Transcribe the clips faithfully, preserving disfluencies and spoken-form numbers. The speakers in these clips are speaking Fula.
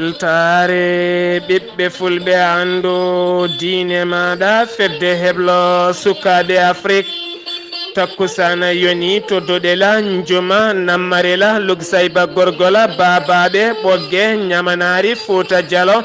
Weltaare ɓiɓɓe fulɓe, anndu diine maaɗa, fedde heblo sukaaɓe Afrik. Takkusana yoni to Doɗela, Njuma, Nammarela, Lugsayba, Gorgola, Baabaaɓe, Ɓogge, Ñamanaari, Fuuta Jalo.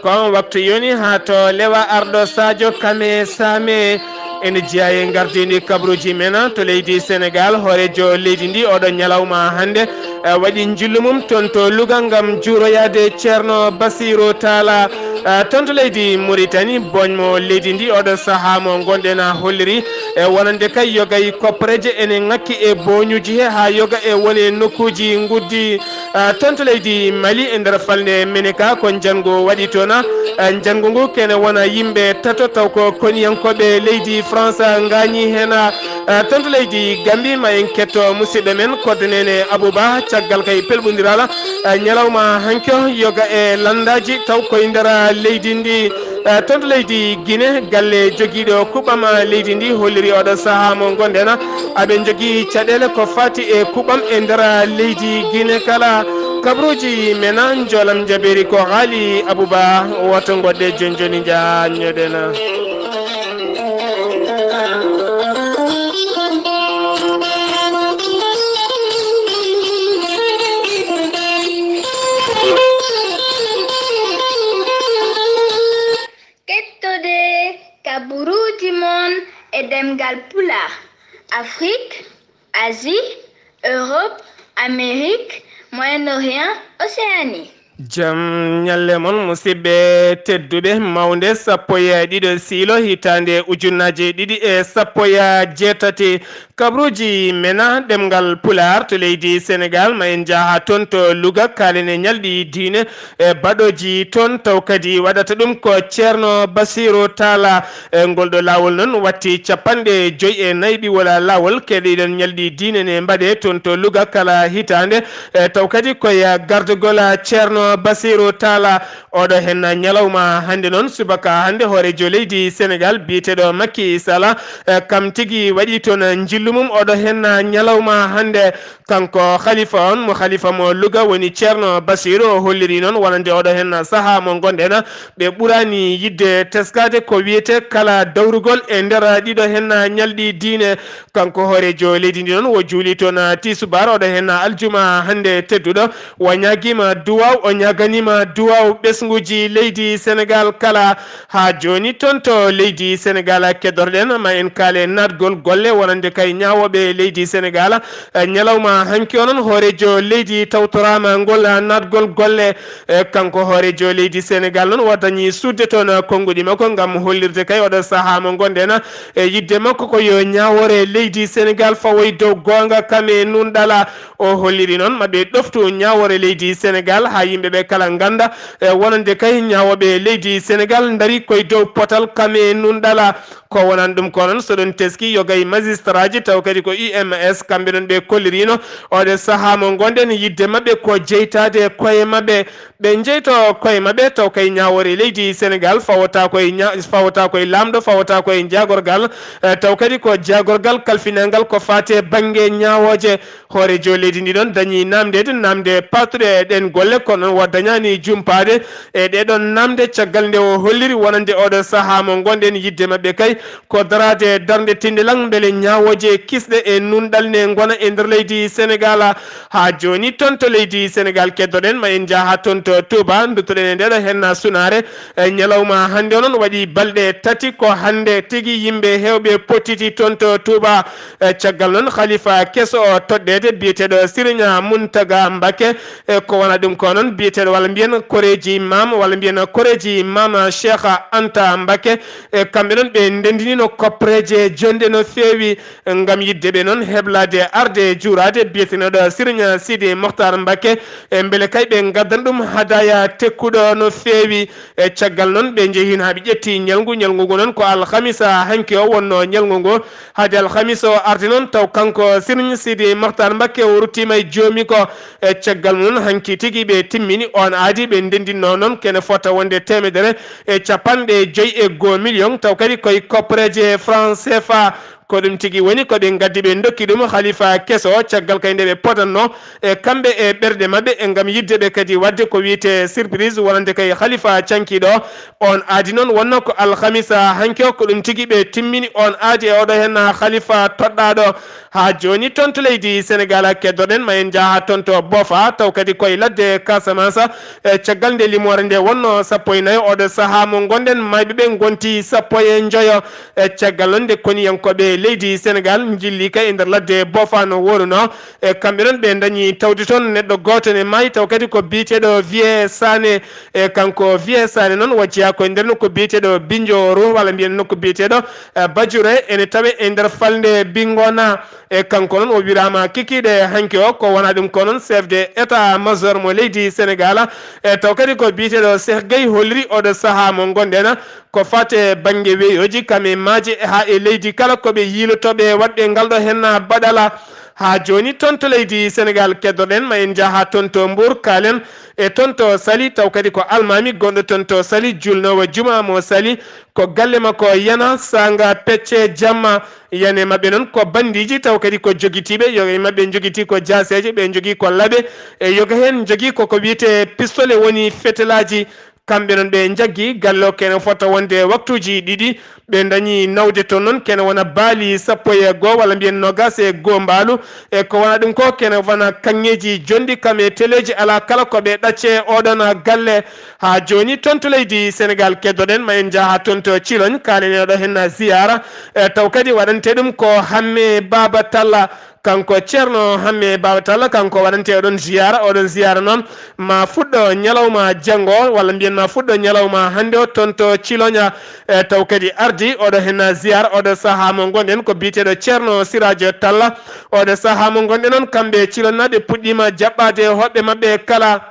Ko on waktu yoni haa to Lewa Arɗo Sadio Kame Same. Ene jeyaa e ngardiindi kabaruuji men to leydi Senegaal. Hooreejo leydi ndi oɗo ñalawma hannde, eh, waɗi njillu mum toon to Louga ngam juuroyaade Ceerno Basiiru Taala, eh, toon to leydi Muritani. Booñ mo leydi ndi oɗo sahaa mo ngonɗen a holliri, eh, wonande kay yogay koppareeje ene ŋakki e booñuuji he haa yoga e wone nokkuuji nguddi. Ah, toon to leydi Mali, e nder falnde Meneka, ko njanngu waɗi toon. Ah, njanngu ngu kene wona yimɓe tato, taw ko koniyankooɓe leydi France ngaañi heen. Ah, toon to leydi Gambi, ma en ketto musidɗo men Koddo Nene Abouba, caggal kay pelɓondiral, ah, ñalawma hanki o, yoga e lanndaaji, taw koye nder leydi ndi. Eh, toon to leydi Gine, galle jogiiɗo kuɓɓam leydi ndi holliri oɗo sahaa mo ngonɗen, aɓe njogii caɗeele ko faati e kuɓɓam e nder leydi Gine kala. Kabaruuji men, njoolam jabeeri ko Haali Abuba, woto ngoɗɗe jonjoni njaññoɗen. Kettode kabaruuji mon e ɗemngal Pulaar, Afrik, Asie, Europe, Amérique, Moyen-Orient, Océanie. Jam ñalle mon, musidɓe tedduɓe, mawnde sappo e ɗiɗo siilo hitaande ujunnaaje ɗiɗi e sappo e jeetati. Kabaruuji men ɗemngal Pulaar to leydi Senegaal, ma en njaha toon to Louga, kaalen e ñalɗi diine e baɗooji toon, taw kadi waɗata ɗum ko Ceerno Basiiru Taala. E ngol ɗo laawol noon watti capanɗe joy e nayi ɓiwol laawol, keɗiɗon ñalɗi diine ne mbaɗe toon to Louga kala hitaande. E taw kadi koye gardagol Ceerno Basiiru Taala. Oɗo heen ñalawma hannde noon, subaka hannde, hooreejo leydi Senegaal biyeteeɗo Macky Sall, eh, kam tigi waɗi toon njillu mum. Oɗo heen ñalawma hannde, kanko khalifa on, mo khalifa mo Louga woni Ceerno Basiiru, o holliri noon wonande oɗo heen sahaa mo ngonɗen, ɓe ɓuraani yiɗde teskaade ko wiyetee kala dawrugol e nder ɗiɗo heen ñalɗi diine. Kanko hooreejo leydi ndi noon, o juuli toon, ah, tisubaar, oɗo heen aljuma hannde tedduɗo. O ñaagiima duwaaw, o ñaaganiima duwaaw ɓesnguuji leydi Senegaal kala. Haa jooni toon to leydi Senegaal keddorɗen, ma en kaale naatgol golle wonande kay ñaawooɓe leydi Senegaal. Eh, ñalawma hanki o noon, hooreejo leydi tawtoraama ngol, ah, naatgol golle. E kanko hooreejo leydi Senegaal noon, o dañi suuɗde toon konnguɗi makko ngam hollirde kay oɗo sahaa mo ngonɗen e yiɗde makko ko yo ñaawoore leydi Senegaal fawoy dow goonga kam e nunɗala. O holliri noon ma ɓe ɗoftu ñaawoore leydi Senegaal haa yimɓe ɓe kala ngannda, e wonande kay ñaawooɓe leydi Senegaal ndarii koye dow potal kam e nunɗala. Ko wonani ɗum ko noon, so ɗon teski, yogay magistrat ji, taw kadi ko U M S, kamɓe noon ɓe kolliriino oɗo sahaa mo ngonɗen yiɗde maɓɓe ko jeytaade koye maɓɓe. Ɓe njeyto koye maɓɓe, taw kay ñaawoore leydi Senegaal fawata koye ña-, fawata koye laamɗo, fawata koye jaagorgal, eh, taw kadi ko jaagorgal kalfinangal ko faati e bannge ñaawooje. Hooreejo leydi ndi ɗon dañi naamndeede, naamnde paatuɗe e ɗeen golle, kono noon o dañaani jumpaade e ɗee ɗoon naamnde, caggal nde o holliri wonande oɗo sahaa mo ngonɗen yiɗde maɓɓe kay ko daraade darnde tinndilal mbele ñaawooje kisɗe e nunɗal ne ngona e nder leydi Senegaal. Haa jooni toon to leydi Senegaal keddoɗen, ma en njaha toon to Touba, nduttoɗen e ndeeɗo henna sunaare. E ñalawma hannde o noon waɗi balɗe tati, ko hannde tigi yimɓe heewɓe pottiti toon to Touba. E caggal noon, khalifa keso o toɗɗeede biyeteeɗo Siriña Muntaga Mbakke, e ko wona ɗum ko noon biyeteeɗo, walla mbiyen koreeji maam, walla mbiyen koreeji maam Cheikh Anta Mbakke. E kamɓe noon ɓe ndenndinino koppareeje jonɗe no feewi ngam yiɗde ɓe noon heblaade arde juuraade biyeteeɗo Siriña Sidi Mokhtar Mbakke. E mbele kay ɓe ngaddan ɗum hadaya tekkuɗo no feewi. E caggal noon, ɓe njehi haa ɓe ƴetti ñalngu. Ñalngu ngu noon ko alhamisa hanki o wonno ñalngu ngu. Hade alhamisa o arde noon, taw kanko Siriñ Sidi Makhtar Mbakke o ruttiima e joomi ko. E caggal mum noon, hanki tigi ɓe timmini oon aadi, ɓe ndenndinno noon kene fota wonde teemedere e capanɗe joy e goo million, taw kadi koye koppareeje franc C F A. Ko ɗum tigi woni ko ɓe ngaddi, ɓe ndokki ɗum halifa keso, caggal kay nde ɓe podanno e kamɓe e ɓerɗe maɓɓe e ngam yidde ɓe kadi waɗde ko wiyetee surprise, wonande kay halifa cankiiɗo. On aadi noon wonno ko alhamisa hanki o, ko ɗum tigi ɓe timmini on aadi e oɗo heen halifa toɗɗaaɗo. Haa jooni toon to leydi Senegaal keddoɗen, ma en njaha toon to Bofa, taw kadi koye ladde Casamance. E caggal nde limoore nde wonno sappo e nayo, oɗo sahaa mo ngonɗen, mayɓe ɓe ngonti sappo e njoyo. E caggal noon nde koniyankooɓe leydi Senegaal njilli kay e nder ladde Bofa no wooruno, e kamɓe noon ɓe dañi tawde toon neɗɗo gooto ne maayi, taw kadi ko biyeteeɗo Vieux Sané. E kanko Vieux Sané noon, o jeyaa ko e nder nokku biyeteeɗo Binjooru, walla mbiyen nokku biyeteeɗo, eh, Bajure, ene tawe e nder falnde Bingona. E kanko noon, o wiraama kikiiɗe hanki o, ko wona ɗum ko noon chef de état major mo leydi Senegaal. E taw kadi ko biyeteeɗo Cheikh Gueye holliri oɗo sahaa mo ngonɗen, ko fate bannge weyooji, kam e maaje, haa e leydi kala ko ɓe yiilotooɓe waɗɓe ngal ɗo heen baɗala. Haa jooni toon to leydi Senegaal keddoɗen, ma en njaha toon to Mbuur, kaalen e toon to Sali, taw kadi ko almaami gonɗo toon to Sali, julnoowo juma mo Sali, ko galle makko Yana, Sanga, Pecce, Jamma. Yane maɓɓe noon ko banndiiji, taw kadi ko jogitiiɓe, yoga e maɓɓe njogiti ko jaaseeje, ɓe njogii ko laɓe, e yoga heen njogii ko ko wiyetee pistolet woni fetelaaji. Kamɓe noon ɓe njaggi galle o kene fota wonde waktuuji ɗiɗi, ɓe dañi nawde toon noon kene wona baali sappo e goo walla mbiyen noogaas e goo mbaalu. E ko wona ɗum ko kene wona kaŋŋeeji jonɗi kam e teleeji alaa kala ko ɓe ɗacce oɗon galle. Haa jooni toon to leydi Senegaal keddoɗen, ma en njaha toon to Ciloñ, kaalen e oɗo heen ziyaara. E taw kadi waɗante ɗum ko Hamme Baaba Talla. Kanko Ceerno Hamme Baaba Talla, kanko waɗante oɗon ziyaara. Oɗon ziyaara noon ma fuɗɗo ñalawma janngo, walla mbiyen ma fuɗɗo ñalawma hannde o toon to Ciloña. E taw kadi ardi oɗo heen ziyaara, oɗo sahaa mo ngonɗen ko biyeteeɗo Ceerno Siraajo Talla. Oɗo sahaa mo ngonɗen noon, kamɓe Cilonnaaɓe puɗɗiima jaɓɓaade hoɓɓe maɓɓe kala.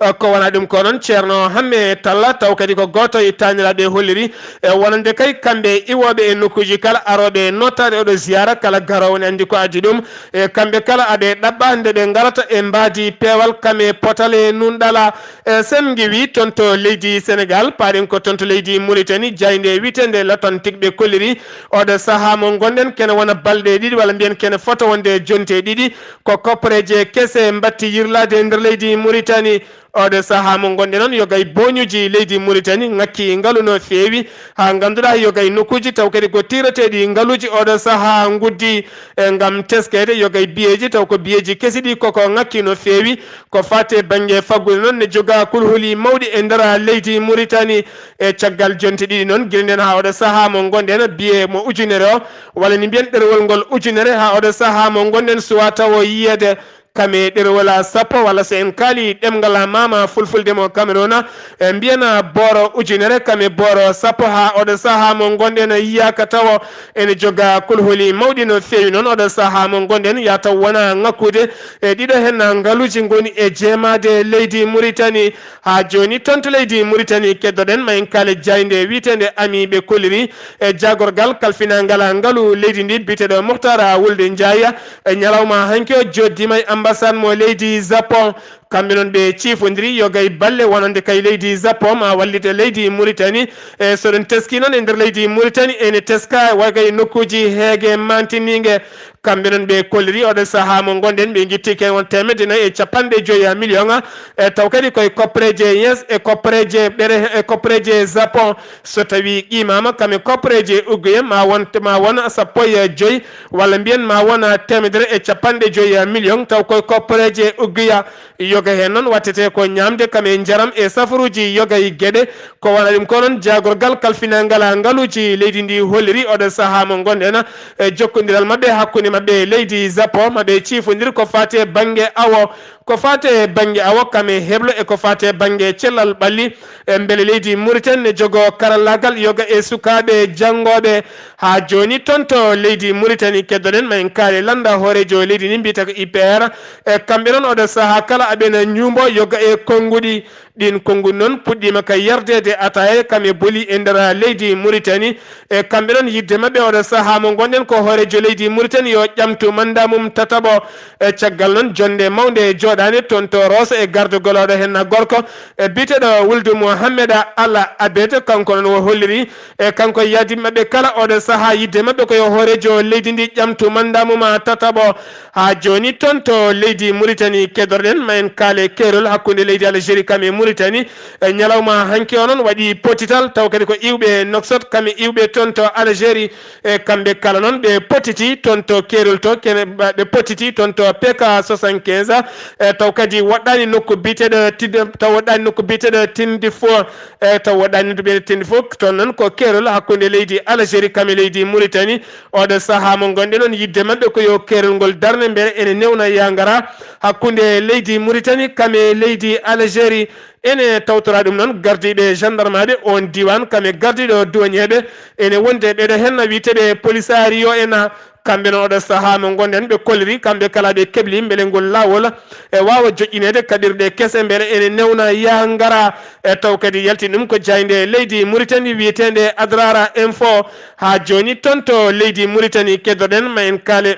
Eh, ko wona ɗum ko noon, Ceerno Hamme Talla, taw kadi ko gooto e taaniraaɓe holliri, e wonande kay kamɓe iwooɓe e nokkuuji kala, arooɓe e nootaade oɗo ziyaara, kala garoowo ne anndi ko addi ɗum. E kamɓe kala aɓe ɗaɓɓa nde ɓe ngarata e mbaadi peewal kam e potale nunɗala. E sen ngiwi toon to leydi Senegaal, paaɗen ko toon to leydi Muritani, jaaynde wiyeteende L'Authentique ɓe kolliri oɗo sahaa mo ngonɗen kene wona balɗe ɗiɗi, walla mbiyen kene fota wonde jonte ɗiɗi. Ko koppareeje kese mbatti yirlaade e nder leydi Muritani. Oɗo sahaa mo ngonɗen noon, yogay booñuuji leydi Muritani ŋakki ngalu no feewi, haa ngannduɗaa yogay nokkuuji taw kadi ko tiirateeɗi ngaluuji oɗo sahaa nguddi. E ngam teskeede yogay biyeeji, taw ko biyeeji kesi ɗi koko ŋakki no feewi. Ko faati e bannge faggude noon, ne jogaa kulhuli mawɗi e nder leydi Muritani. E caggal jonte ɗiɗi noon, gila ndeen haa oɗo sahaa mo ngonɗen, biyee mo ujunere o, walla ni mbiyen ɗerewol ngol ujunere, haa oɗo sahaa mo ngonɗen suwaa tawo yiyeede. Kame ɗerewol sappo, walla so en kaali ɗemngal maama fulfulde mo Cameroun, e mbiyana booro ujunere kame booro sappo, haa oɗo sahaa mo ngonɗen yiyaaka tawo ene joga kulhuli mawɗi no feewi. Noon oɗo sahaa mo ngonɗen, yaa taw wona ŋakkude e ɗiɗo heen ngaluuji ngoni e jeemaade leydi Muritani. Haa jooni toon to leydi Muritani keddoɗen, ma en kaale jaaynde wiyeteende Ami ɓe kolliri e jaagorgal kalfinangal ngalu leydi ndi biyeteeɗo Muhtar Wulde Njaay. E ñalawma hanki o jooɗdiima e ambassade mo leydi Japon. Kamɓe noon ɓe ciifondiri yogay balle wonande kay leydi Japon ma wallite leydi Muritani. E so ɗum teski noon e nder leydi Muritani ene teska wagay nokkuuji heege mantiniinge. Kamɓe noon ɓe kolliri oɗo sahaa mo ngonɗen ɓe ngitti ken won teemedde nayi e capanɗe joyi million. E taw kadi koye koppareeje yes e koppareeje ɓere e koppareeje Japon. So tawi qiimaama kame koppareeje ugguye ma won, ma won sappo e joyi, walla mbiyen ma won teemedere e capanɗe joyi million, taw koye koppareeje ugguya. Yoga heen noon wattete ko ñaamde kame njaram e safaruuji yoga e geɗe. Ko wona ɗum ko noon jaagorgal kalfinangal ngaluuji leydi ndi holliri oɗo sahaa mo ngonɗen e jokkondiral maɓɓe hakkunde maɓɓe e leydi Japon, ma ɓe ciifondir ko faati e bannge awo. Ko faati e bannge awo kame heblo e ko faati e bannge cellal ɓalli. E mbele leydi Muritani ne jogoo karallaagal yoga e sukaaɓe janngooɓe? Haa jooni toon to leydi Muritani keddoɗen ma en kaali lannda hooreejo leydi ndi mbiyata ko I P R. E kamɓe noon oɗo sahaa kala aɓena ñuumbo yoga e konnguɗi. Ɗiin konnguɗi noon puɗɗiima ka yardeede ataaya kam e boli e nder leydi Muritani. E kamɓe noon yiɗde maɓɓe oɗo sahaa mo ngonɗen ko hooreejo leydi Muritani yo ƴamtu mannda mum tataɓo. E caggal noon jonnde mawnde e Daande toon to Rosso e gardo golooɗo heen gorko e biyeteeɗo Wuldu Mohammeda Alla Abed, kanko noon o holliri e kanko e yaadiiɓe maɓɓe kala oɗo sahaa yidde maɓɓe ko yo hooreejo leydi ndi ƴamtu manda mum tataɓo. Haa jooni toon to leydi Mauritanie keddoreɗen ma en kaale keerol hakkunde leydi Algérie kam e Mauritanie e ñalawma hanki o noon waɗi pottital taw kadi ko iwɓe Nouakchott kam e iwɓe toon to Algérie. E kamɓe kala noon ɓe pottiti toon to keerol to kene ɓe pottiti toon to P K soixante-quinze e taw kadi woɗɗaani nokku biyeteeɗo Tid taw woɗɗaani nokku biyeteeɗo Tindifo e taw woɗɗaani nokku biyeteeɗo Tindifo toon noon ko keerol hakkunde leydi Algérie kam e leydi Mauritanie. Oɗo sahaa mo ngonɗen noon yidde maɓɓe ko yo keerol ngol darne mbele ene newna yangara hakkunde leydi Mauritanie kam e leydi Algérie. Ene tawtora ɗum noon gardiiɓe gendarmaaɓe oon diiwaan kam e gardiiɗo duwañeeɓe ene wondi e ɓeeɗo heen wiyeteeɓe polisario en. Kamɓe noon oɗo sahaa mo ngonɗen ɓe kolliri kamɓe kala ɓe kebli mbele ngol laawol e waawa joƴƴineede kaɓirɗe kese mbele ene newna yaha ngara. E taw kadi yalti ɗum ko jaaynde leydi Mauritanie wiyeteende Adrara Info. Haa jooni toon to leydi Mauritanie keddoɗen ma en kaale.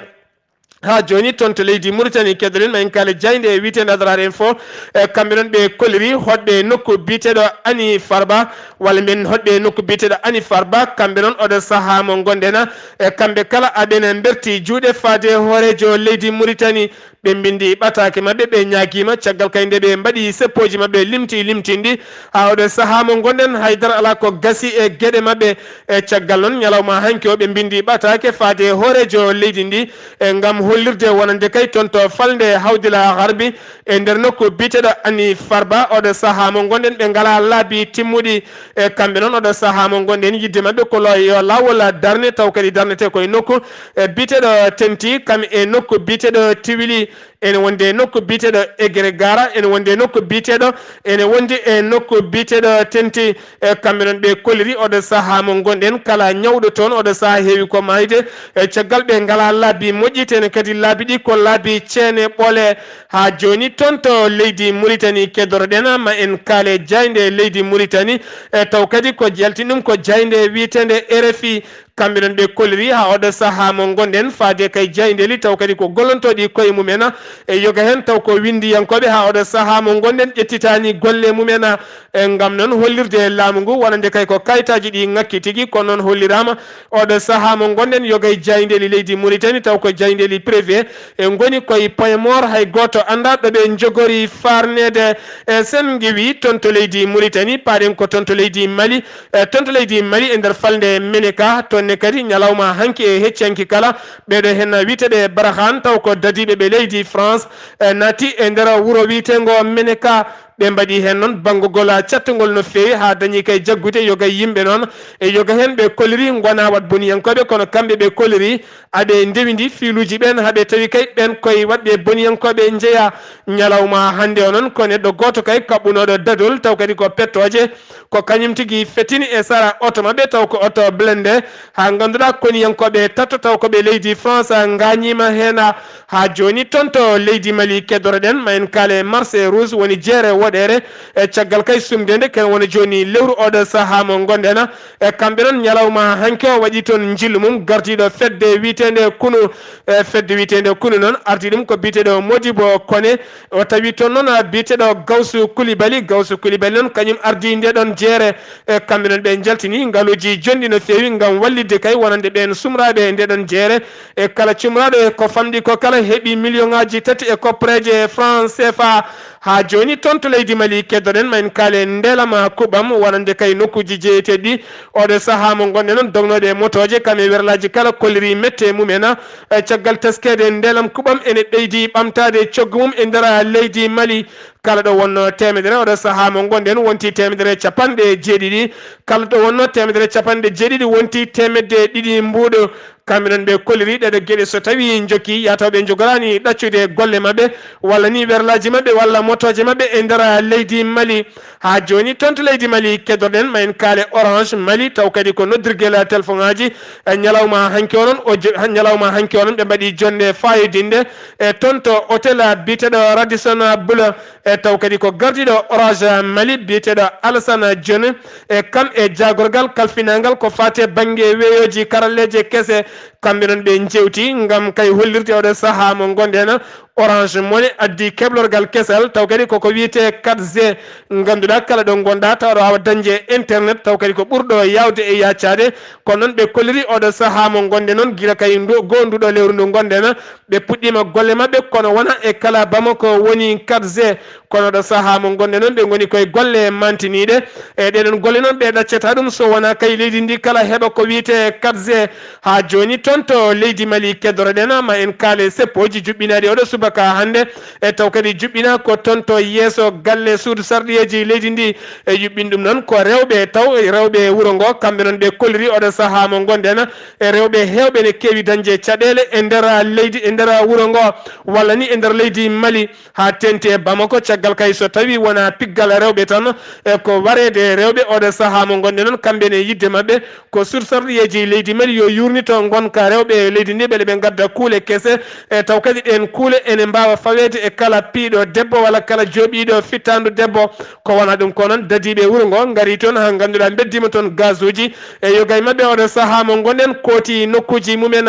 Haa jooni toon to leydi Mauritanie keddoɗen ma en kaale jaaynde e wiyeteende Adrara Info. E kamɓe noon ɓe kolliri hoɗɓe nokku biyeteeɗo Ani Farba walla mbiyen hoɗɓe nokku biyeteeɗo Ani Farba kamɓe noon oɗo sahaa mo ngonɗen e kamɓe kala aɓene mberti juuɗe faade hooreejo leydi Mauritanie. Ɓe mbindi ɓataake maɓɓe ɓe ñaagiima caggal kay nde ɓe mbaɗi seppooji maɓɓe limti limtinɗi haa oɗo sahaa mo ngonɗen haydara alaa ko gasi e geɗe maɓɓe. E caggal noon ñalawma hanki o ɓe mbindi ɓataake faade hooreejo leydi ndi e ngam hollirde wonande kay toon to falnde hawdila harbi e nder nokku biyeteeɗo Ani Farba oɗo sahaa mo ngonɗen ɓe ngalaa laabi timmuɗi. E kamɓe noon oɗo sahaa mo ngonɗen yidde maɓɓe ko lo yo laawol darne taw kadi darnete koye nokku e biyeteeɗo Tenti kam e nokku biyeteeɗo Tiwili. Ene wondi e nokku biyeteeɗo Egere Gara ene wondi e nokku biyeteeɗo ene wondi e nokku biyeteeɗo Tenti. E kamɓe noon ɓe kolliri oɗo sahaa mo ngonɗen kala ñawɗo toon oɗo sahaa heewi ko maayde e caggal ɓe ngalaa laabi moƴƴi tene kadi laabi ɗi ko laabi ceene ɓoole. Haa jooni toon to leydi Mauritanie keddoroɗen ma en kaale jaaynde leydi Mauritanie e taw kadi ko yalti ɗum ko jaaynde wiyeteende R F I. Kamɓe noon ɓe kolliri haa oɗo sahaa mo ngonɗen faade kay jaayndeeli taw kadi ko gollontooɗi koye mumen e yoga heen taw ko winndiyankooɓe haa oɗo sahaa mo ngonɗen ƴettitaani golle mumen. E ngam noon hollirde laamu ngu wonande kay ko kayitaaji ɗi ŋakki tigi kono noon holliraama oɗo sahaa mo ngonɗen yoga e jaayndeeli leydi Mauritanie taw ko jaayndeeli privé e ngoni koye Pointe-Maure hay gooto anndaa ɗo ɓe njogori faarneede. E sen ngiwi toon to leydi Mauritanie paaɗen ko toon to leydi Mali. E toon to leydi Mali e nder falnde Meneka toon ne kadi ñalawma hanki e hecci hanki kala ɓeeɗo heen wiyeteeɓe Barahan taw ko dadiiɓe ɓe leydi France e naati e nder wuro wiyeteengo Meneka. Ɓe mbaɗi heen noon banngugol cattungol no feewi haa dañi kay jaggude yoga e yimɓe noon e yoga heen ɓe kolliri ngonaa wat boniyankooɓe kono kamɓe ɓe kolliri aɓe ndewindi fiiluuji ɓeen haa ɓe tawi kay ɓeen koye waɗɓe boniyankooɓe njeya. Ñalawma hannde o noon ko neɗɗo gooto kay kaɓɓunooɗo dadol taw kadi ko pettooje ko kañum tigi fettini e sara oto maɓɓe taw ko oto blende haa ngannduɗaa koniyankooɓe tato taw ko ɓe leydi France ngaañiima heen. Haa jooni toon to leydi Mali keddoroɗen ma en kaale marché rouge woni jeere woɗeere e caggal kay sumde nde ken wona jooni lewru oɗo sahaa mo ngonɗen e kamɓe noon ñalawma hanki o waɗi toon njillu mum gardiiɗo fedde wiyeteende kunu e fedde wiyeteende kunu noon ardi ɗum ko biyeteeɗo Modibo Kone o tawi toon noon biyeteeɗo Gawsu Kulibali Gawsu Kulibali noon kañum ardi nde ɗon jeere e kamɓe noon ɓe njaltini ngaluuji jonɗi no feewi ngam wallitde kay wonande ɓeen sumraaɓe nde ɗon jeere e kala cumraaɗo e ko famɗi ko kala heɓi million ngaaji tati e koppareeje franc C F A. Haa jooni toon to leydi Mali keddoɗen ma en kaale ndeelama kuɓam wonande kay nokkuuji jeeyeteeɗi ɗi oɗo sahaa mo ngonɗen noon dognooɗe e motooje kam e werlaaji kala kolliri mette mumen e caggal teskeede ndeelam kuɓam ene ɓeydi ɓamtaade coggu mum e nder leydi Mali. Kala ɗo wonnoo teemedere oɗo sahaa mo ngonɗen wonti teemedere e capanɗe jeeɗiɗi kala ɗo wonnoo teemedere e capanɗe jeeɗiɗi wonti teemedde ɗiɗi mbuuɗo. Kamɓe noon ɓe kolliri ɗeɗo geɗe so tawi jokki yataw ɓe jogoraani ɗaccude golle maɓɓe walla ni werlaaji maɓɓe walla motooje maɓɓe e nder leydi Mali. Haa jooni toon to leydi Mali keddorɗen ma en kaale Orange Mali taw kadi ko noddirgel telefoŋaaji e ñalawma hanki o noon o jo- ñalawma hanki o noon ɓe mbaɗi jonnde fayodinde e toon to hôtel biyeteeɗo Radisson Blu e taw kadi ko gardiiɗo Orange Mali biyeteeɗo Alassane Dione e kam e jaagorgal kalfinaangal ko faati e bannge weeyooji karalleeje kese. Kamɓe noon ɓe njewti ngam kay hollirde oɗo sahaa mo ngonɗen. Orange Money addi keblorgal kesal, taw kadi koko wiyetee quatre G. Ngannduɗaa kala ɗo ngonɗaa tawa aɗa waawa dañde e internet, taw kadi ko ɓurɗo yaawde e yaacaade. Kono noon ɓe kolliri oɗo sahaa mo ngonɗen noon, gila kay ndu-, goo nduɗo lewru ndu ngonɗen, ɓe puɗɗiima golle maɓɓe, kono wonaa e kala Bamako woni quatre G. Kono ɗo sahaa mo ngonɗen noon, ɓe ngoni koye golle mantiniiɗe. E ɗee ɗoon golle noon, ɓe ɗaccata ɗum so wonaa kay leydi ndi kala heɓa ko wiyetee quatre G. Haa jooni toon to leydi Mali keddoro-ɗen, ma en kaale seppooji juɓɓinaaɗi oɗo subaka hannde. E taw kadi juɓɓinaa ko toon to yeeso galle suudu sarɗiyeeji leydi ndi. E yuɓɓin ɗum noon ko rewɓe taw, rewɓe wuro ngo, kamɓe noon ɓe kolliri oɗo sahaa mo ngonɗen. E rewɓe heewɓe ne keewi dañde caɗeele e nder leydi, e nder wuro ngo, walla ni e nder leydi Mali. Haa teeŋti e Bamako, caggal kay so tawii wonaa piggal rewɓe tan, e ko wareede rewɓe oɗo sahaa mo ngonɗen noon, kamɓe ne yiɗde maɓɓe ko suudu sarɗiyeeji leydi Mali yo yuurnito ngonka rewɓe leydi ndi, mbele ɓe ngadda kuule kese, e taw kadi ɗeen kuule ene mbaawa faweede e kala piiɗo debbo walla kala jooɓiiɗo fittaandu debbo. Ko wonaa ɗum ko noon, dadiiɓe wuro ngo ngarii toon haa ngannduɗaa mbeddiima toon gazuuji, e yoga e maɓɓe oɗo sahaa mo ngonɗen kooti nokkuuji mumen.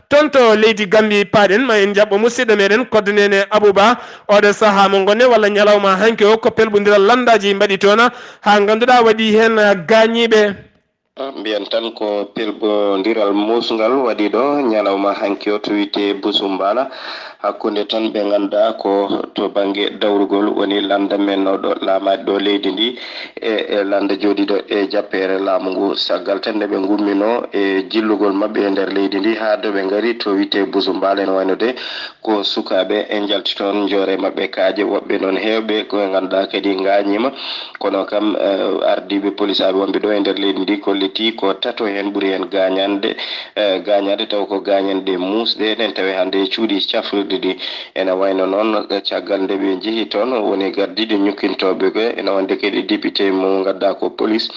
Toon to leydi Gammbi paaɗen, ma en njaɓɓo musidɗo meɗen Koddo Nene Abouba. Oɗo sahaa mo ngonɗen walla ñalawma hanki o, ko pelɓondiral lanndaaji mbaɗi toon, haa ngannduɗaa waɗi heen gaañiiɓe. Mbiyen tan ko pelɓondiral muusngal waɗi ɗo ñalawma hanki o to wiyetee Busumbala, hakkunde tan ɓe ngannduɗaa ko to bannge dawrugol woni lannda mennooɗo laamaade ɗo leydi ndi e, e lannda jooɗiiɗo e jappeere laamu ngu. Caggal tan nde ɓe ngumminoo e jillugol maɓɓe e nder leydi ndi haa to ɓe ngari to wiyetee Busumbala, ene wayno de ko sukaaɓe e njalti toon, njoore maɓɓe kaaƴe, woɓɓe noon heewɓe ko ɓe ngannduɗaa kadi ngaañiima. Kono kam, eh, ardiiɓe polisaaɓe wonɓe ɗo e nder leydi ndi kollitii ko tato heen ɓuri heen gaañande, eh, gaañaade, taw ko gaañanɗe muusɗe, enen tawi hannde e cuuɗi cafrirɗi ɗi. Ene wayno noon, eh, caggal nde ɓe njehi toon, woni gardiiɗo ñukkintooɓe ɓe, ene wonde kadi député mo ngannduɗaa ko polis.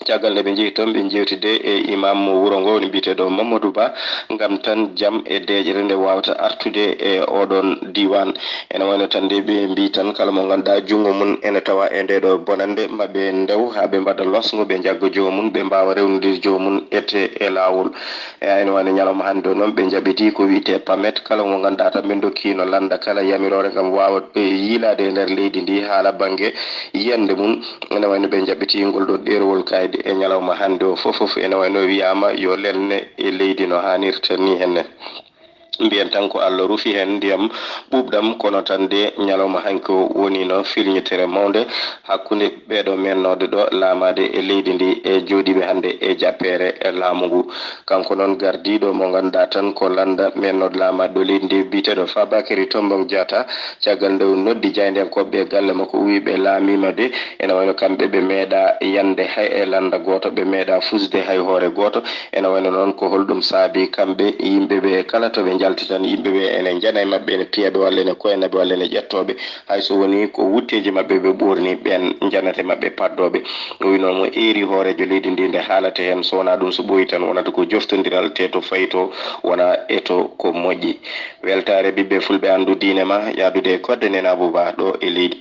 Caggal nde ɓe njehi toon, ɓe njeewtide e imam mo wuro ngo, woni mbiyeteeɗo Mamadou Ba, ngam tan jam e deeƴre nde waawata artude e oɗoon diiwaan. Ene wayno tan nde ɓe mbii tan, kala mo ngannduɗaa junngo mum ene tawa e ndee ɗo bonannde, ma ɓe ndew haa ɓe mbaɗa losngo, ɓe njagga joomum, ɓe mbaawa rewnude joomum ete e laawol. E ene wayno ñalawma hannde o noon, ɓe njaɓɓitii ko wiyetee pamet, kala mo ngannduɗaa tan ɓe ndokkiino lannda kala yamiroore ngam waawa, e, yiilaade e nder leydi ndi haala bannge yiyannde mum. Ene wayno ɓe njaɓɓitii ngol ɗo ɗeerowol kaydi e ñalawma hannde o fof, fof ene wayno wiyaama yo lelne e leydi no haanirta ni henne. Mbiyen tan ko Allah rufi heen ndiyam ɓuuɓɗam, kono tan de ñalawma hanki o woniino filñitere mawnde hakkunde ɓeeɗo mennooɓe ɗo laamaade e leydi ndi e jooɗiiɓe hannde e jappeere e laamu ngu. Kanko noon gardiiɗo mo ngannduɗaa tan ko lannda mennooɗo laamaade ɗo leydi ndi biyeteeɗo Fabakary Tombong Jatta, caggal nde o noddi jaayndiyankooɓe e galle makko, o wii ɓe laamiima de, ene wayno kamɓe ɓe meeɗaa yande hay e lannda gooto, ɓe meeɗaa fusde hay hoore gooto. Ene wayno noon ko holɗum saabii kamɓe yimɓe ɓe kala to ɓe njalti tan yimɓe ɓe ene njana e maɓɓe, ene piya ɓe walla ene koyna ɓe walla ene ƴettoo ɓe, hay so wonii ko wutteeji maɓɓe ɓe ɓoorni ɓeen njanata e maɓɓe paddooɓe. O wiino mo eeri hooreejo leydi ndi nde haalata heen, so wonaa ɗum so ɓooyi tan wonata ko joftondiral te to fayi to wona e to ko moƴƴi. Weltaare ɓiɓɓe fulɓe anndu diine ma yaadude e Kodde Nene Abouba ɗo e leydi.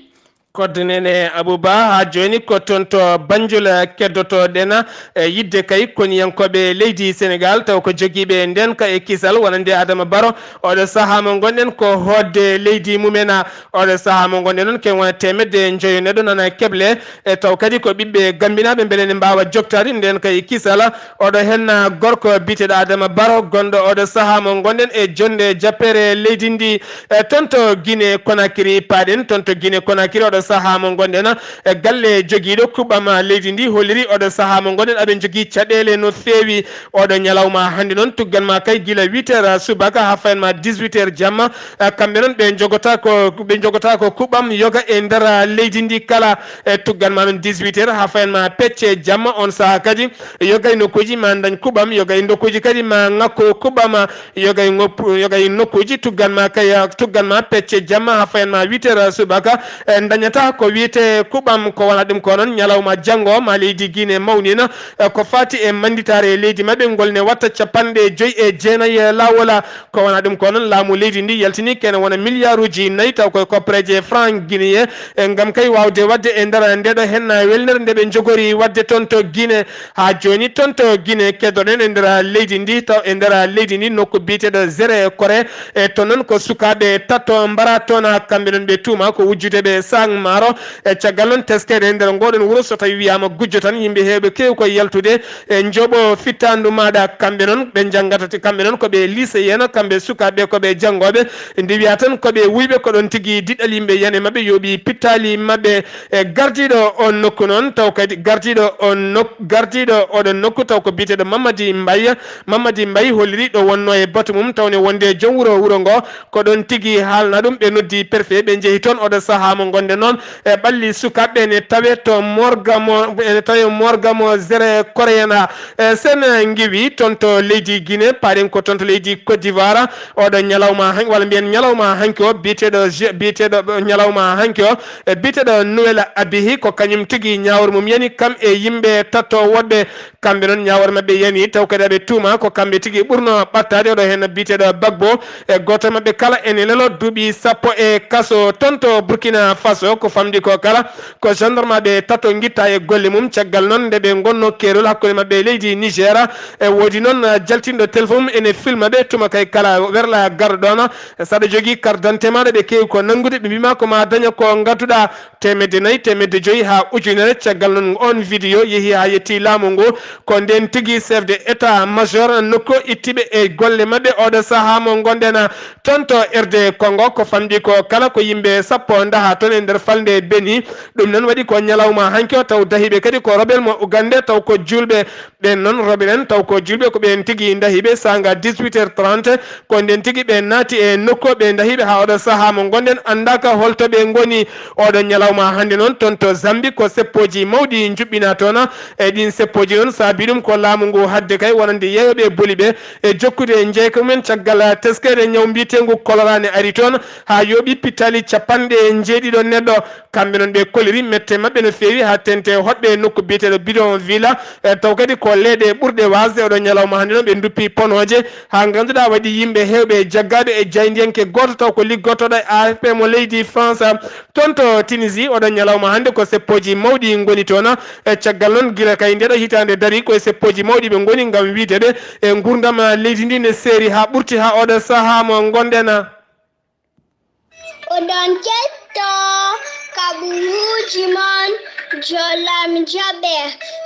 Kodde Nene Abouba, haa jooni ko toon to Banjul, eh, keddotoo-ɗen, eh, yiɗde kay koniyankooɓe leydi Senegaal, taw ko jogiiɓe ndeenka e kisal wonande Adama Barrow. Oɗo sahaa mo ngonɗen ko hootde leydi mumen. Oɗo sahaa mo ngonɗen noon, ken wona teemedde njoyo neɗɗo nana keble. E taw kadi ko ɓiɓɓe Gambinaaɓe, mbele ne mbaawa joktaade ndeenka e kisal. Oɗo heen gorko biyeteeɗo Adama Barrow, gonɗo oɗo sahaa mo ngonɗen e jonnde jappeere leydi ndi. E toon to Guinée Conakry paaɗen, toon to Guinée Conakry oɗo sahaa mo ngonɗen, e galle jogiiɗo kuɓɓam leydi ndi holliri oɗo sahaa mo ngonɗen aɓe njogii caɗeele no feewi. Oɗo ñalawma hannde noon tuggan ma kay gila huit heures subaka haa fayan ma dix-huit heures jamma. Eh, kamɓe noon ɓe njogota ko, ɓe njogota ko kuɓɓam yoga e nder leydi ndi kala. E tuggan ma noon dix-huit heures haa fayan ma pecce jamma. On sahaa kadi yoga e nokkuuji ma dañ kuɓɓam, yoga e nokkuuji kadi ma ŋakko kuɓɓam, yoga e ŋoppu-, yoga e nokkuuji tuggan ma kay, tuggan ma pecce jamma haa fayan ma huit heures subaka. E daña Ta ko wiyetee kuɓam, ko wona ɗum ko noon ñalawma janngo ma leydi Guinée mawnina, eh, ko faati e mannditaare e leydi maɓɓe ngol ne watta capanɗe joyi e jeenayi e laawol. Ko wona ɗum ko noon laamu leydi ndi yaltini kene wona miliyaaruuji nayi taw koye koppareeje franc guinéen, eh, ngam kay waawde waɗde e nder ndeɗo henna welnere nde ɓe njogori waɗde toon to Guinée. Haa jooni toon to Guinée keddoɗen e nder leydi ndi taw e nder leydi ndi nokku biyeteeɗo Zere Kore, e toon noon ko sukaaɓe tato mbara toon, kamɓe noon ɓe tuuma ko wujjude ɓe saang maaro. E caggal noon teskeede e nder ngoɗon wuro so tawi wiyaama gujjo tan yimɓe heewɓe keewi ko yaltude e njoɓo fittaandu maaɗa. Kamɓe noon ɓe njanngata ti-, kamɓe noon ko ɓe lycéen, kamɓe sukaaɓe ko ɓe janngooɓe. Ndi wiya tan ko ɓe wuyɓe ko ɗoon tigi diɗɗal yimɓe yani maɓɓe yooɓi pittaali maɓɓe. E gardiiɗo on nokku noon taw kadi gardiiɗo on nok-, gardiiɗo oɗon nokku taw ko biyeteeɗo Mamadi Mbaye. Mamadi Mbaye holliri ɗo wonnoo e batu mum tawne wonde joom wuro wuro ngo ko ɗoon tigi haalna ɗum. Ɓe noddi préfet ɓe njehi toon oɗo sahaa mo ngonde noon e ɓalli sukaaɓe ne tawe to morga mo, ene tawe morga mo Zere Koreana. E sen ngiwi toon to leydi Guinée, paaɗen ko toon to leydi Côte d'Ivoire. Oɗo ñalawma han-, walla mbiyen ñalawma hanki o, biyeteeɗo je-, biyeteeɗo ñalawma hanki o, e biyeteeɗo Noël Abihi, ko kañum tigi ñaawre mum yani kam e yimɓe tato woɗɓe. Kamɓe noon ñaawre maɓɓe yani taw kadi aɓe tuuma ko kamɓe tigi ɓurno ɓattaade. Oɗo heen biyeteeɗo Bagbo e gooto maɓɓe kala ene lelo duuɓi sappo e kaso. Toon to Burkina Faso ko famɗi ko kala ko gendarmeɓe tato ngitta e golle mum. Caggal noon nde ɓe ngonno keerol hakkunde maɓɓe e leydi Niger, e woodi noon, ah, jaltinɗo téléphone mum ene filma ɓe tuma kay kala werla garɗo ɗoon. Saɗa jogii carte d'identité maaɗa ɓe keewi ko nanngude, ɓe mbiima ko ma daña ko ngadduɗa, teemedde nayi, teemedde joyi haa ujunere. Caggal noon on vidéo yehi haa yetti laamu ngu. Ko ndeen tigi chef de état major nokku ittiɓe e golle maɓɓe oɗo sahaa mo ngonɗen. Toon to R D Congo ko famɗi ko kala ko yimɓe sappo ndaha toon e nder falnde Beni. Ɗum noon waɗi ko ñalawma hanki o taw dahiiɓe kadi ko rebel mo Uganda taw ko juulɓe. Ɓeen noon rebel en taw ko juulɓe ko ɓeen tigi dahiiɓe saanga dix-huit heures trente. Ko ndeen tigi ɓe naati e nokku ɓe dahiiɓe haa oɗo sahaa mo ngonɗen anndaaka holto ɓe ngoni. Oɗo ñalawma hannde noon toon to Zambie ko seppooji mawɗi njuɓɓina toon. E ɗiin seppooji noon saabi ɗum ko laamu ngu hadde kay wonande yeeyooɓe boli ɓe e jokkude jeyka mumen caggal teskeede ñaw mbiyeteengu kolora ne ari toon haa yooɓi pittaali capanɗe njeeɗiɗo neɗɗo. Kamɓe noon ɓe koliri mette maɓɓe no feewi haa tente hoɗɓe e nokku biyeteeɗo Bidonville. E taw kadi ko leeɗe ɓurɗe waasde oɗo ñalawma hannde noon ɓe nduppi ponooje haa ngannduɗaa waɗi yimɓe heewɓe jaggaaɓe e jaayndiyanke gooto taw ko liggotooɗo e A F P mo leydi France. Toon to Tunisie, oɗo ñalawma hannde ko seppooji mawɗi ngoni toon. E caggal noon, gila kay ndeɗo hitaande darii, ko e seppooji mawɗi ɓe ngoni ngam wiyde ɓe e nguurndam leydi ndi ne seeri haa ɓurti haa oɗo sahaa mo ngonɗen. Oɗon ketto kaɓuruuji mon, jolam jaɓe,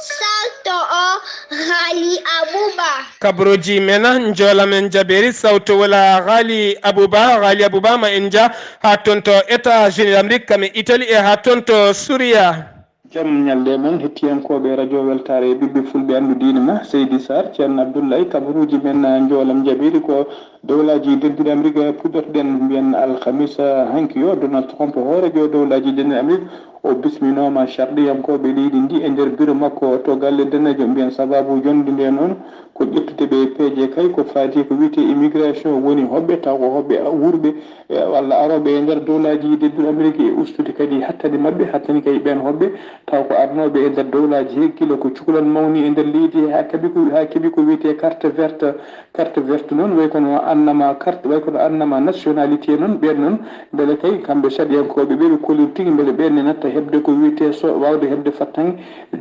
salto o Ghali Abouba. Kaɓuruuji men, jolam en jaɓeeri, sawto wala Ghali Abouba. Ghali Abouba ma en nja haa toon to États-Unis d'Amérique, kam e Italie e haa toon to Suria. Jam ñalɗe mon, hettiyankooɓe Radio Weltaare e ɓiɓɓe Fulɓe anndu diine ma, Seydi Sarr, Ceerno Abdullahi, kabaruuji men, njoolam jaɓiiɗi ko dowlaaji dentuɗi Amerik puɗɗotoɗen, mbiyen alhamisa hanki o, Donald Trump, hooreejo dowlaaji dentuɗi Amerik, o bisminooma sarɗiyankooɓe leydi ndi e nder biro makko to galle daneejo, mbiyen sababu jonde nde noon, ko ƴettude ɓe peeje kay ko faati ko wiyetee immigration woni hoɓɓe, taw ko hoɓɓe wuurɓe, e walla arooɓe e nder dowlaaji dentuɗi Amerik e ustude kadi hattani maɓɓe, hattani kay ɓeen hoɓɓe, taw ko arnooɓe e nder dowlaaji he gila ko cukalel mawni e nder leydi he haa keɓi ko, haa keɓi ko wiyetee carte verte. Carte verte noon way kono annama carte, way kono annama nationalité noon, ɓeen noon mbele kay kamɓe sarɗiyankooɓe ɓe ɓe koliri tigi mbele ɓeen ne natta heɓde ko wiyetee so, waawde heɓde fattange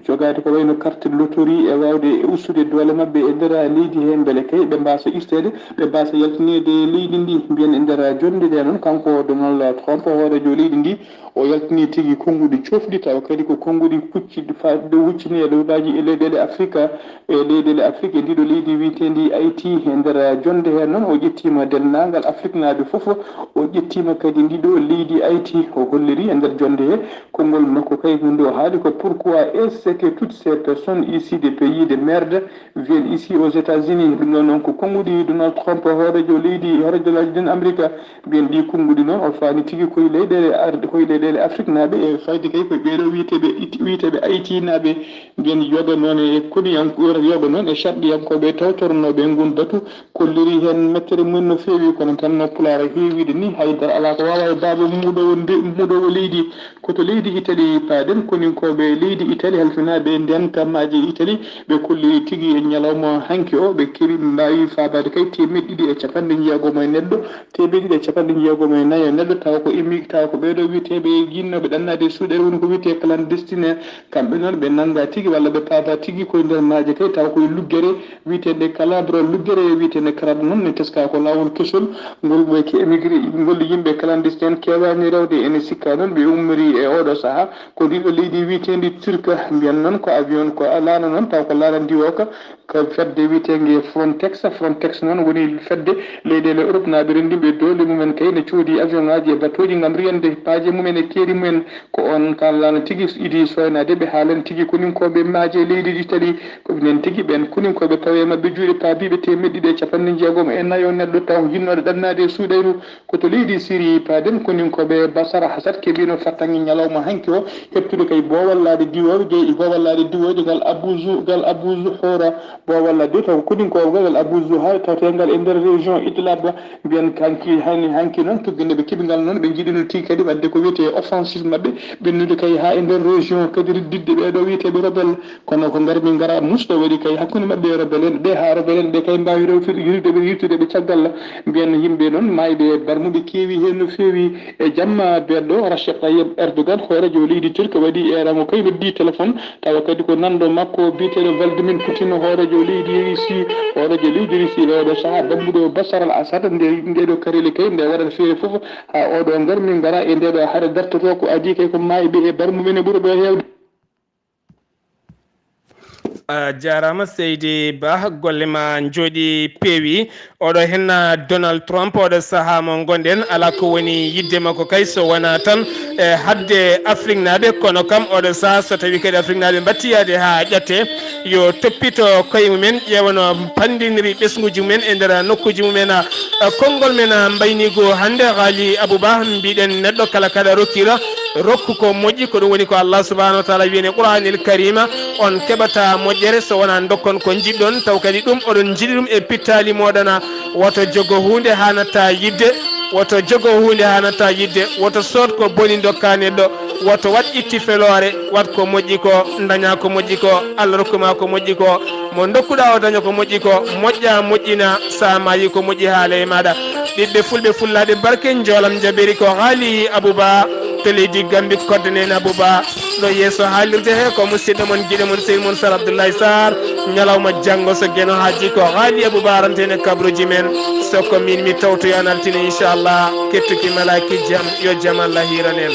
jogaade ko wayno carte loterie e waawde e ustude doole maɓɓe e nder leydi he, mbele kay ɓe mbaasa irteede, ɓe mbaasa yaltineede leydi ndi. Mbiyen e nder jonnde nde noon, kanko Donald Trump, hooreejo leydi ndi, o yaltini tigi konnguɗi coofɗi, tawa kadi ko konnguɗi pucci fa-, ɗo huccini e dowlaaji e leyɗeele Afrika, e leyɗeele Afrika e ndiɗo leydi wiyeteendi Haïti. E nder jonnde he noon, o ƴettiima denndaangal Afriknaaɓe fof, o ƴettiima kadi ndiɗo leydi Haïti, o holliri e nder jonnde he konngol makko kay, nde o haali ko: pourquoi est-ce que toutes ces personnes ici des pays de merde viennent ici aux États-Unis? Ɗum ɗo noon ko konnguɗi Donald Trump, hooreejo leydi, hooreejo leydi Amerika. Mbiyen ɗi konnguɗi noon, o faani tigi koye leyɗeele ar-, koye leyɗeele Afriknaaɓe, e fayde kay koye ɓeeɗo wiyeteeɓe Wiyeteeɓe aytinaaɓe mbiyen yoga noon e koniyank-, yoga noon e sarɗiyankooɓe tawtornooɓe ngun batu, kolliri heen mettere mum no feewi, kono tan no Pulaar heewiide ni, haydara alaa ko waawaa e baaba muuɗoowo nde-, muuɗoowo leydi. Ko to leydi Itali paaɗen, koninkooɓe leydi Itali halfinaaɓe e ndenta maaje Itali, ɓe kolliri tigi e ñalawma hanki o, ɓe keɓi, mbaawi faabaade kay teemeɗɗe ɗiɗi e capanɗe jeegom e neɗɗo, teemeɗɗe ɗiɗi e capanɗe jeegom e nayo neɗɗo, tawa ko immi-, tawa ko ɓeeɗo wiyeteeɓe jinnooɓe ɗannaade suuɗere, woni ko wiyetee clandestine. Kamɓe noon ɓe nannga tigi walla ɓe paaba tigi koye nder maaje kay, tawa koye luggere wiyeteende Calabro, luggere wiyeteende Calabro noon ne teskaa ko laawol kesol, ngol ɓe ke émigré, ngol yimɓe clandestine keewaani rewde. Ene sikkaa noon ɓe ummori e ooɗoo sahaa ko ndiɗo leydi wiyeteendi Turka, mbiyan noon ko avion, ko laana noon, tawa ko laana ndiwooka, ko fedde wiyeteende Frontex. Frontex noon woni fedde leyɗeele Europe naaɓe renndinɓe doole mumen kay ne coodi avion ŋaaji e batooji ngam riyande paaje mumen e keeri mumen. Ko on kan laana tigi idi soynaade ɓe haalan tigi koninkooɓe maaje leydi Itali. Ko ɓe nen tigi ɓen koninkooɓe tawi e maɓɓe juuɗe paabiiɓe teemeɗɗe ɗiɗi e capanɗe jeegom e nayo neɗɗo taw jinnooɗo ɗannaade e suuɗayru. Ko to leydi Siri paaden koninkooɓe Basar Hasad keɓino fartaŋŋe ñalawma hanki o, heɓtude kay boowal laaɗe diwooje, boowal laaɗe diwooje ngal Abu Zu-, ngal Abu Zuhura. Boowal laaɗe taw koninkooɓe ngal Abu Zuhura tawtee ngal e nder région Idlib. Mbiyen hanki, hani, hanki noon tuggunde ɓe keɓi ngal noon, ɓe njiɗino tigi kadi waɗde ko wiyetee offensive maɓɓe, ɓennude kay haa e nder région kadi ridditde ɓeeɗo wiyeteeɓe rebelle. Kono ko ngar min ngara musɗo waɗi kay hakkunde maɓɓe e rebelle en ɓe, haa rebelle en ɓe kay mbaawi rewtude, yirtude ɓe, yirtude ɓe caggal. Mbiyen yimɓe noon maayɓe e barmuɓe keewi heen no feewi. E jamma beɗɗo, Recep Tayyip Erdogan, hooreejo leydi Turki, waɗi eerango kay noddi téléphone, tawa kadi ko nanɗo makko biyeteeɗo Vladimir Putin, hooreejo leydi Russie, hooreejo leydi Russie e oɗo sahaa bambuɗo Bashar al-Assad. Nde, ndeɗo karele kay nde waɗata feere fof haa oɗo ngar min ngara e ndeɗo hare dartoto ko adii kay ko maayɓe e barmumen e ɓuri ɗo heewde. A jaaraama seydi Bah, golle ma njooɗi peewi. Oɗo henna Donald Trump, oɗo sahaa mo ngonɗen alaa ko woni yiɗde makko kay so wonaa tan e haɗde Afriknaaɓe, kono kam oɗo sahaa so tawii kadi Afriknaaɓe mbattii yahde haa ƴatte, yo toppito koye mumen, ƴeewano panndiniri ɓesnguuji mumen e nder nokkuuji mumen. Konngol men mbayniigu hannde, Haali Abuu Bah, mbiɗen neɗɗo kala kaɗa rokkira, rokku ko moƴƴi, ko ɗum woni ko Allah subhanahu wa taala wiyani Qur'anil Karima, on keɓata moƴƴere so wonaa dokkon ko njiɗɗon, taw kadi ɗum oɗon njiɗi ɗum e pittaali mooɗon. Woto jogo huunde haa natta yiɗde, woto jogo huunde haa natta yiɗde, woto sood ko boni dokka neɗɗo, woto waɗ itti feloore, waɗ ko moƴƴi ko, daña ko moƴƴi ko, Allah rokku ma ko moƴƴi ko, mo dokkuɗa o daña ko moƴƴi ko, moƴƴa moƴƴina, sa maayi ko moƴƴi haala e maɗa. Ɓiɓɓe fulɓe fullaaɓe barke, njoolam jaɓiri ko Haali Abuu Bah to leydi Gambi, koddanen Abuu Bah ɗo yeeso haalirde he, ko musidɗo mon, giɗo mon, sehil mon Sar Abdoulaye Sarr. Ñalawma janngo so Geno haaji ko Haali Abuu Bah arantene kabruuji men, so ko min mi tawtoyan altine inchallah, kettuki malaaki jam, yo jam Allah hiiran en.